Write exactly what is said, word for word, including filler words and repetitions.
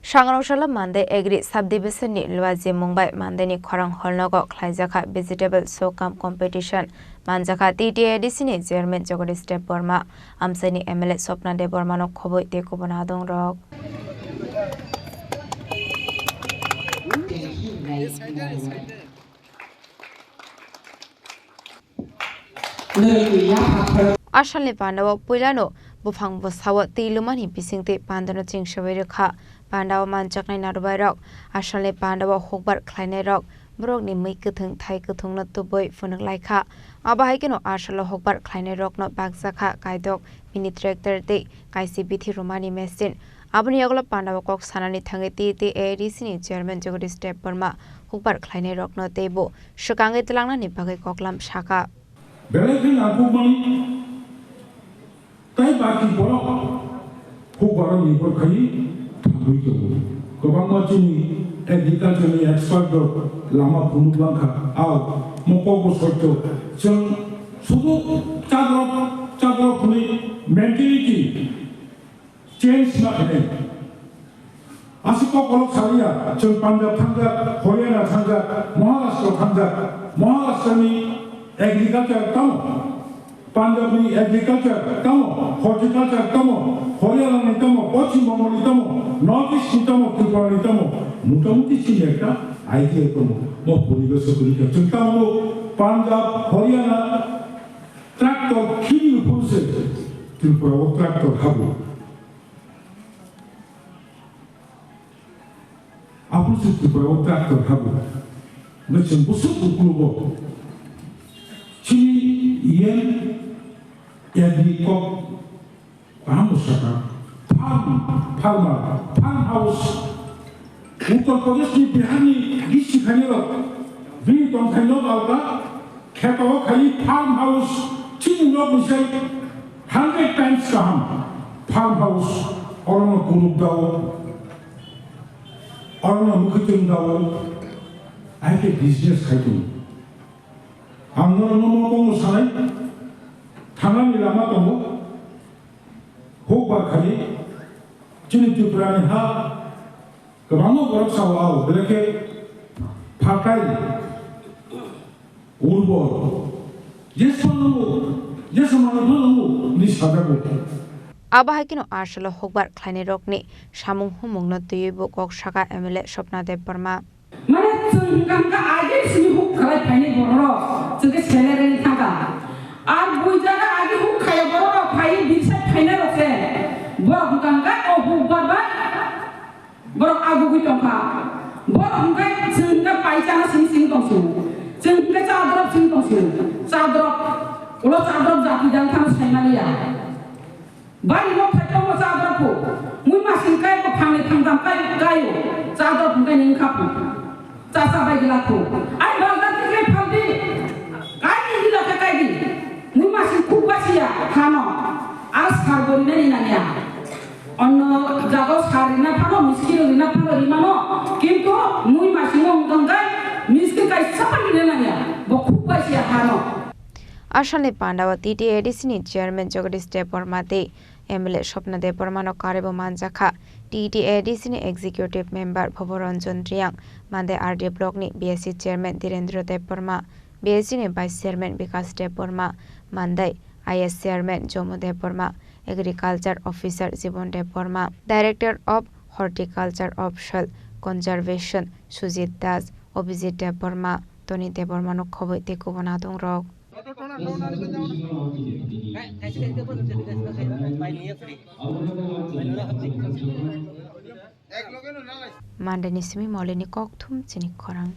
Sangrong salo Mandai Agri Subdivision ni Luaji Mumbai Mandai ni khorang hall nogo khlaijakha vegetable show cum competition manjakha T T A D C ni chairman Jagadish Debbarma, amchaini M L A Swapna Debbarma no khobwi tei kubun adong rok. Asalni pandao puilano buphang bwsao twi lumani bisingtwi pandano chingsawi rwkha. Pandao manjaknai narubairok, asalni pandao hukbar khlainairok, borokni mwi kwthwng thai kwthwngno tubui phunuk laikha. Abo hai kheno asalo hukbar khlainairokno bakjakha kaidok, mini tractor tei kaisi bithi rwmani machine. Aboni yagulo pandao kok sanani thangwi T T A D C ni chairman Jagadish Debbarma hukbar khlainairokno teibo swkangwi twlangnani bagwi koklam sakha. Belai khe nangkukmani tai baki borok hukbaro nirbhor khaiwi thangwi tongo. Kwbangma chini agriculture ni expert rok lama phunuk langkha. Ao, mo kokbo soito. Chwng sudu chagrok, chagrok hwnwi mentality change ma khainai. Aswk kok kolok saliya, chwng Punjab thangjak, Haryana thangjak, Maharashtra thangjak, Maharashtra ni agriculture tamo, Punjab ni agriculture tamo, horticulture tamo, Haryana ni tamo, Poschim Bongo ni tamo, North East ni tamo, Tripura ni tamo, motamuti chini ekta idea tongo. Mo poribesh o twi khe chwng tamo Punjab, Haryana tractor khini phuru se Tripura o tractor habu. Aphuru se Tripura o tractor habu. Hwnwi chwng bwswk uklogo chini yen agri kok kaham bwsaka farm, farmer, farm house. Uttar Pradesh ni, Bihar ni bisi khainai rok bini tongthai nok alka. Kheto khai farm house chini nok ni sai hundred times kaham farm house, orono kuruk dao, orono mukhitung dao, aike business khai tongo. Ang norok no mo tongo sanai, thangnani lama tongo, hukbar khai chini Tripura ni ha kwbangma borok sao, ao belai khe fertile. Urbor. Jesu nango, Jesu manwi phano nango, hwnwi sajago. Abo hai kheno asalo hukbar khlainairokni samung humungno twiwi bo kok sakha M L A Swapna Debbarma. Mane chwng hwnkha hwnkha age sini huk khlai phainai bororok, chwng khe salary ni thangkha. Ar bui jaga age huk khaya bororok phaiwi birsa phainairok se, borok hwnkha hwnkha o hukbar bai Borok agugwi tongkha. Borok hwnkhe chwng hwnkhe paisano simi simi tongsio. Chwng hwnkhe chadorok simi tongsio. Chadorok, ulo chadorok jati dang thang saimaliya. Bari nok thai tongo chadorok phu. Mui masing kai bo phangni phangtham kai, kaio. Chadorok hwnkhe ning kha phu. Chacha bai gila phu. Ai bazar khe kai phaldi. Kai ni gila khe kai di. Mui masing khuk basiya hano. Ar sar bo rinani nangya. Onno jaga o sar rina phano, miskil rina phano rimano, kintu mui masing wng tongkhe miskil kaisa phano rina nangya, bo khuk bai siya hano. Asalni pandao T T A D C ni chairman Jagadish Debbarma tei M L A Swapna Debbarma no karwi bo manjakha. T T A D C ni executive member Bhobo Ranjan Reang, Mandai R D block ni B S C chairman Dhirendra Debbarma, B S C ni vice chairman Bikas Debbarma, Mandai I S chairman Jomo Debbarma, Agriculture Officer Jibon Debbarma, Director of Horticulture of Soil Conservation Sujit Das, Abhijit Debbarma, Toni Debbarma no khobwi tei kubun adongrok. Mandai ni simi Molini kokthum chini khorang.